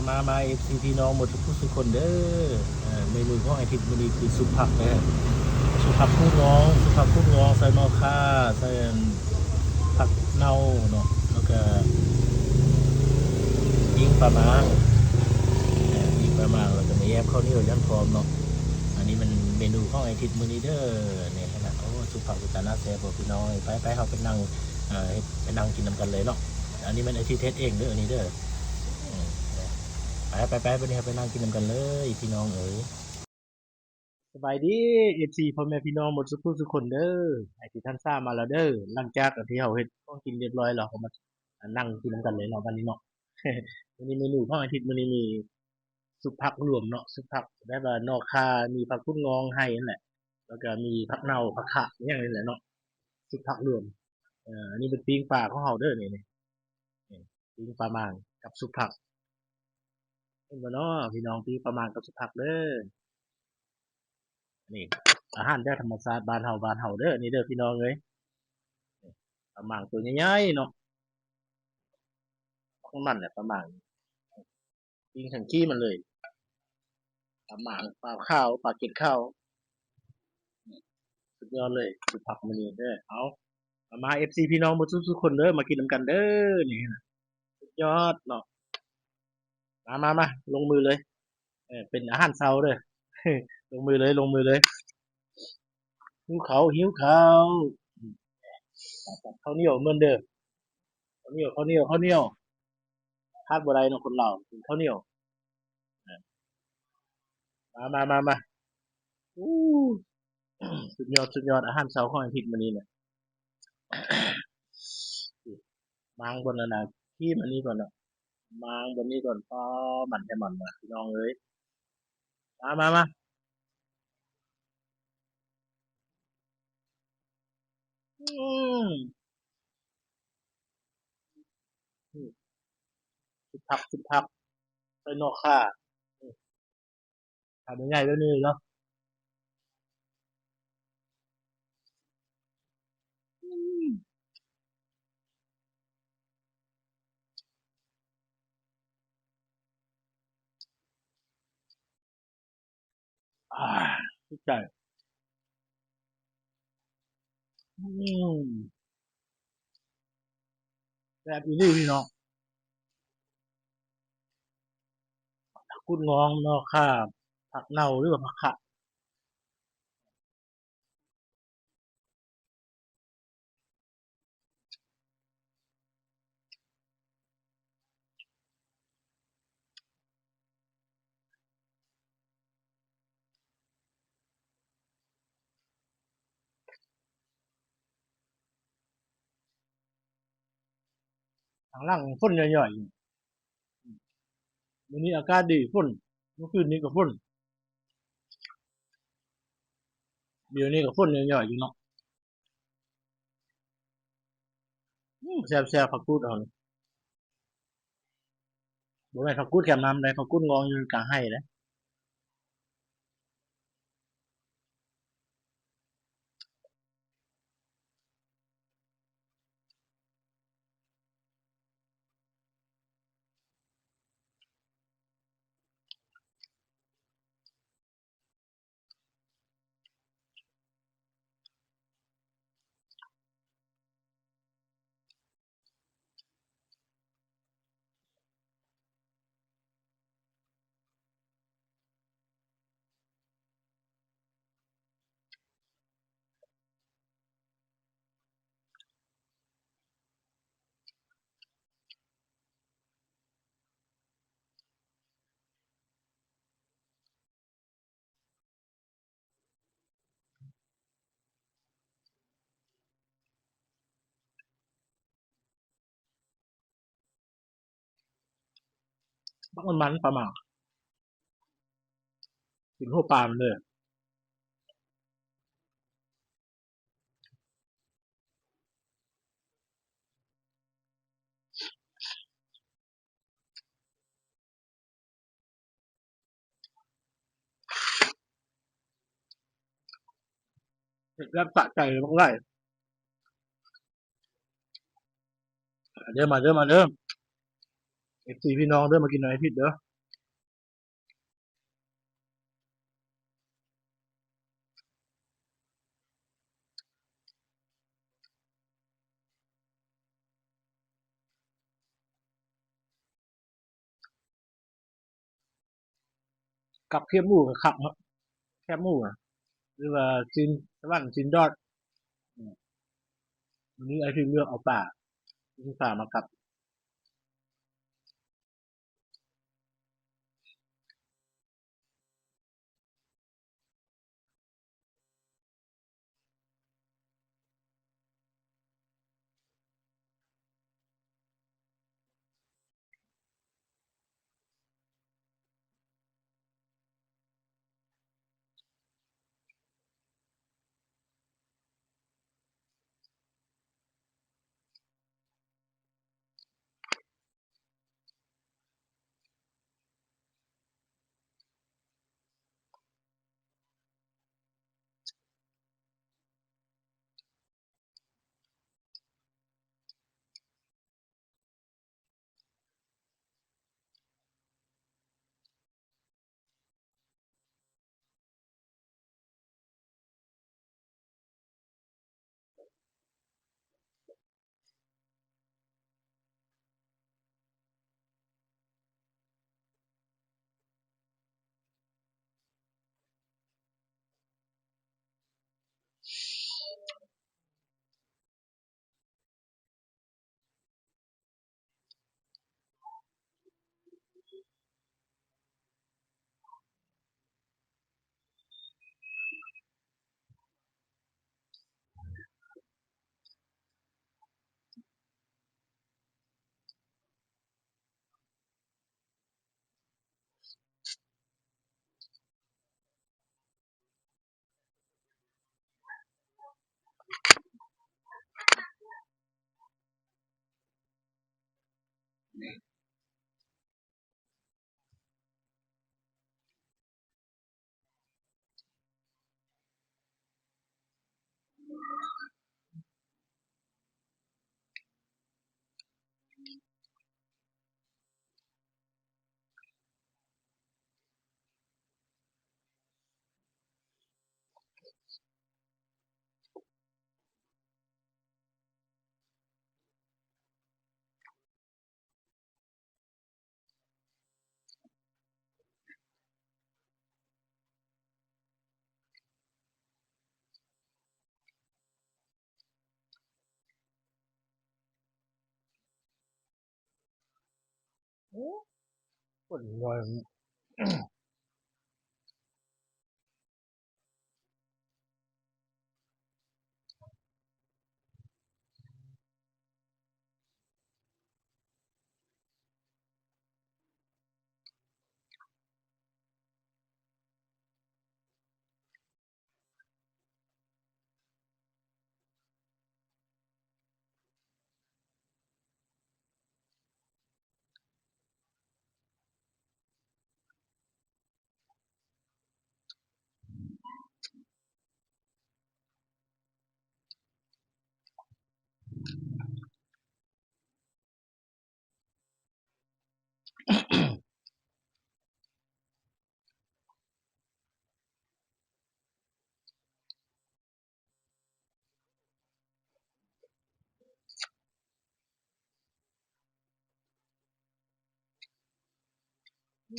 ມາ ມາ ເອັຟຊີ ພີ່ນ້ອງໝົດທຸກຜູ້ທຸກຄົນເດີ. ເອີ ເມນູຂອງອາທິດມື້ນີ້ຄືຊຸບຜັກເດີ. ຊຸບຜັກກູດງອງ ຊຸບຜັກກູດງອງ ໃສ່ໜໍ່ຂ່າ ໃສ່ຜັກເນົ່າເນາະ ແລ້ວກະປີ້ງປາໝາງ ເອີ ປີ້ງປາໝາງ ແລ້ວກະມີແອບເຂົ້າໜຽວຢ່າງພ້ອມເນາະ. ອັນນີ້ມັນເມນູຂອງອາທິດມື້ນີ້ເດີ. ນີ້ຫັ້ນນະ ໂອ້ ຊຸບຜັກເປັນຕາໜ້າແຊບບໍ່ພີ່ນ້ອງ. ໄປ ໄປ ເຮົາໄປນັ່ງ ເອີ ເຮັດ ໄປນັ່ງກິນນຳກັນເລີຍເນາະ. ອັນນີ້ແມ່ນອາທິດເຮັດເອງເດີ ອັນນີ້ເດີ. ອືມ ໄປ ໄປ ໄປ ບັດນີ້ເຮົາໄປນັ່ງກິນນຳກັນເລີຍພີ່ນ້ອງເອີຍ. ສະບາຍດີ ເອັຟຊີ ພໍ່ແມ່ພີ່ນ້ອງໝົດທຸກຜູ້ທຸກຄົນເດີ. ອາທິດທັນສາມາແລ້ວເດີ ຫຼັງຈາກທີ່ເຮົາເຮັດຂອງກິນຮຽບຮ້ອຍແລ້ວ ເຮົາມານັ່ງກິນນຳກັນເລີຍເນາະ ບັດນີ້ເນາະ. ມື້ນີ້ເມນູຂອງອາທິດມື້ນີ້ມີຊຸບຜັກລວມເນາະ ຊຸບຜັກແບບວ່າໜໍ່ຂ່າ ມີຜັກກູດງອງໄຮ່ຫັ້ນແຫຼະ ແລ້ວກະມີຜັກເນົ່າ ຜັກຂະ ອີ່ຫຍັງນີ້ແຫຼະເນາະ ຊຸບຜັກລວມ. ເອີ ອັນນີ້ເປັນປີ້ງປາຂອງເຮົາເດີ ນີ້ ນີ້ ນີ້ ປີ້ງປາໝາງກັບຊຸບຜັກ. ເຫັນບໍ່ເນາະພີ່ນ້ອງ ປີ້ງປາໝາງກັບຊຸບຜັກເດີ. ນີ້ອາຫານແບບທຳມະຊາດບ້ານເຮົາ ບ້ານເຮົາເດີ ນີ້ເດີພີ່ນ້ອງເອີຍ. ນີ້ປາໝາງຕົວໃຫຍ່ໆເນາະ ມັນແຫຼະປາໝາງ ປີ້ງທັງຂີ້ມັນເລີຍ ປາໝາງ ປາຂາວ ປາເກັດຂາວ. ສຸດຍອດເລີຍ ສຸດຍອດເລີຍ ສຸດຍອດເລີຍ ສຸດຍອດເລີຍ ສຸດຍອດເລີຍ. ເອົາ ມາ ເອັຟຊີ ພີ່ນ້ອງໝົດທຸກໆຄົນເດີ ມາກິນນຳກັນເດີ ນີ້ນະ ສຸດຍອດເນາະ. ມາ ມາ ມາ ລົງມືເລີຍ. ເອີ ເປັນອາຫານເຊົ້າເດີ ລົງມືເລີຍ ລົງມືເລີຍ. ຫິວເຂົ້າ ຫິວເຂົ້າ. ເຂົ້າໜຽວເໝືອນເດີ ເຂົ້າໜຽວ ເຂົ້າໜຽວ ເຂົ້າໜຽວ ຂາດບໍ່ໄດ້ເນາະ ຄົນລາວກິນເຂົ້າໜຽວ. ມາ ມາ ມາ ມາ. ໂອ້ ສຸດຍອດ ສຸດຍອດ ອາຫານເຊົ້າຂອງອາທິດມື້ນີ້ນະ. ມ້າງບ່ອນນັ້ນນະ ທີ່ມັນນີ້ກ່ອນເນາະ ມ້າງບ່ອນນີ້ກ່ອນ. ປ້າ ມັນແທ້ມັນວ່າ ພີ່ນ້ອງເອີຍ. ມາ ມາ ມາ. ອືມ ອືມ ສຸບຜັກ ສຸບຜັກ ໃສ່ໜໍ່ຂ່າ ອືມ ຄຳໃຫຍ່ໆແບບນີ້ເນາະ. ອືມ ອາ ຖືກໃຈ. ອືມ ແຊບອີ່ຫຼີພີ່ນ້ອງ. ຜັກກູດງອງ ໜໍ່ຂ່າ ຜັກເນົ່າ ຫຼືວ່າຜັກຂະ. ທາງຫຼັງຝົນຍ້ອຍໆຢູ່. ມື້ນີ້ອາກາດດີ ຝົນ ເມື່ອຄືນນີ້ກໍຝົນ ດຽວນີ້ກໍຝົນຍ້ອຍໆຢູ່ເນາະ. ອືມ ແຊບໆ ຜັກກູດເຮົານີ້ ບໍ່ແມ່ນຜັກກູດແຄມນ້ຳໃດ ຜັກກູດງອງຢູ່ກາງໄຮ່ເດ້. ບັກມັນໆ ປາໝາ ກິນຫົວປາມັນເລີຍ. ເຮັດແບບສະໃຈບັກຫຼາຍ. ມາເດີ ມາເດີ ມາເດີ ເອັຟຊີ ພີ່ນ້ອງເດີ ມາກິນນຳອາທິດເດີ. ກັບແຄບໝູກໍຄັກເນາະ ແຄບໝູນະ ຫຼືວ່າຊີ້ນສະຫວັນ ຊີ້ນດອດ. ອືມ ມື້ນີ້ອ້າຍຊິເລືອກເອົາປາ ຊື້ປາມາກັບ. ໂອ້ ຄົນນ້ອຍ.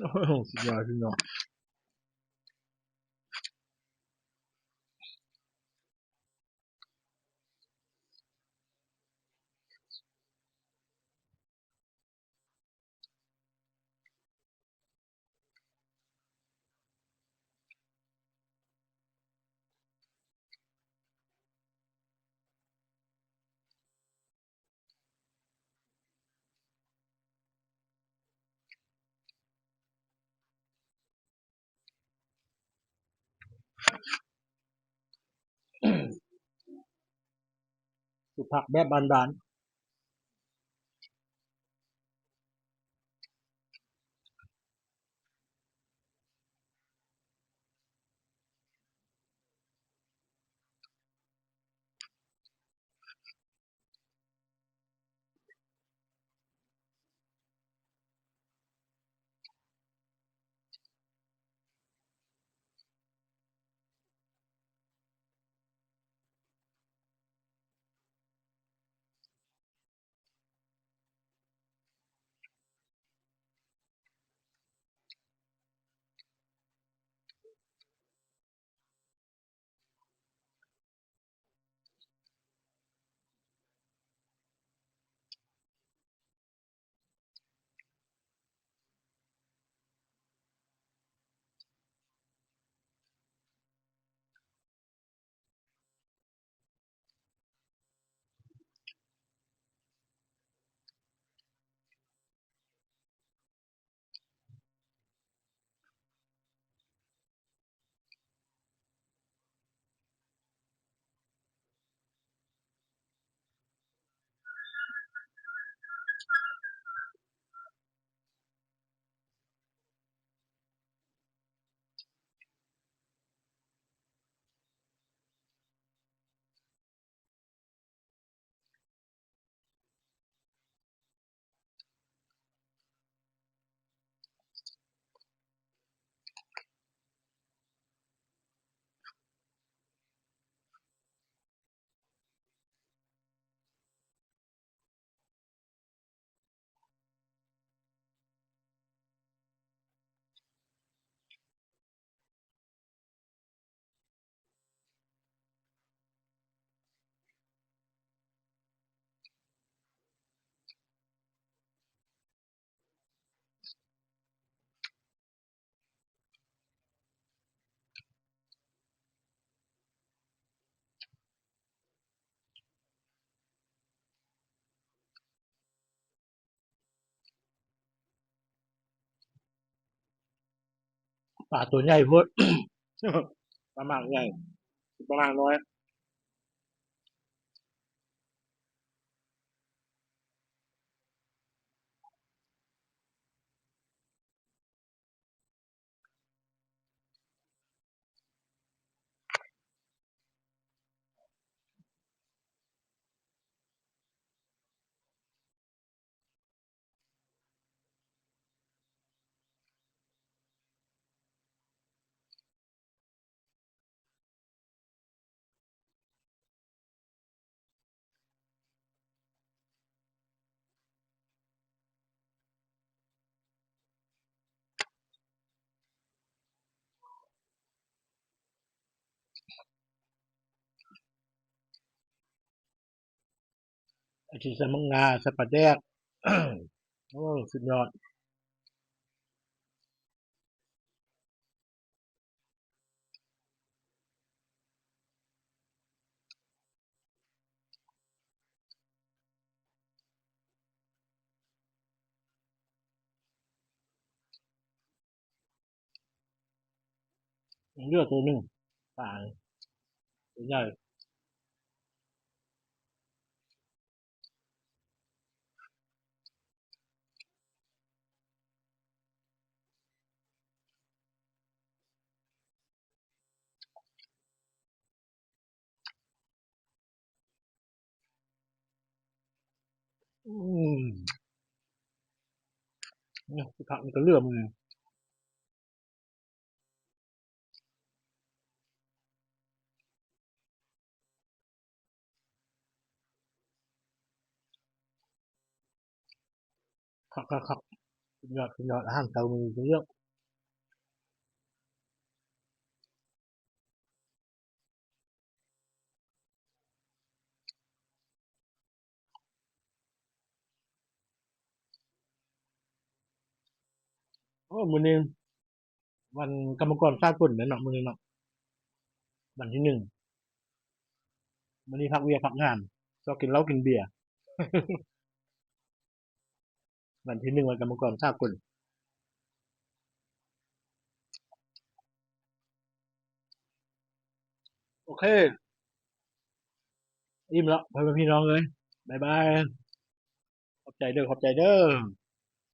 ໂອ້ໂຫ ສຸດຍອດພີ່ນ້ອງ. ສຸດຜັກແບບບ້ານໆ. ໂ ປາໂຕໃຫຍ່ໂພດ ປາໝາກໃຫຍ່ ປາໝາກນ້ອຍ. ອາທິດໃສ່ໝາກງາ ໃສ່ປາແດກ ໂອ້ ສຸດຍອດ. ເຫຼືອໂຕໜຶ່ງ ປາໂຕໃຫຍ່. ອືມ ນີ້ ຜັກມັນກະເຫຼືອມື້ນີ້. ຄັກໆໆ ສຸດຍອດ ສຸດຍອດ ອາຫານເຊົ້າມື້ນີ້ສຸດຍອດ. ໂອ້ ມື້ນີ້ວັນກຳມະກອນສາກົນແມ່ນເນາະ ມື້ນີ້ເນາະ ວັນທີໜຶ່ງ. ມື້ນີ້ພັກວຽກພັກງານ ຊອກກິນເຫຼົ້າກິນເບຍ. ວັນທີໜຶ່ງ ວັນກຳມະກອນສາກົນ. ໂອເຄ ອີ່ມແລ້ວ ພໍ່ແມ່ພີ່ນ້ອງເອີຍ ບາຍບາຍ ຂອບໃຈເດີ ຂອບໃຈເດີ.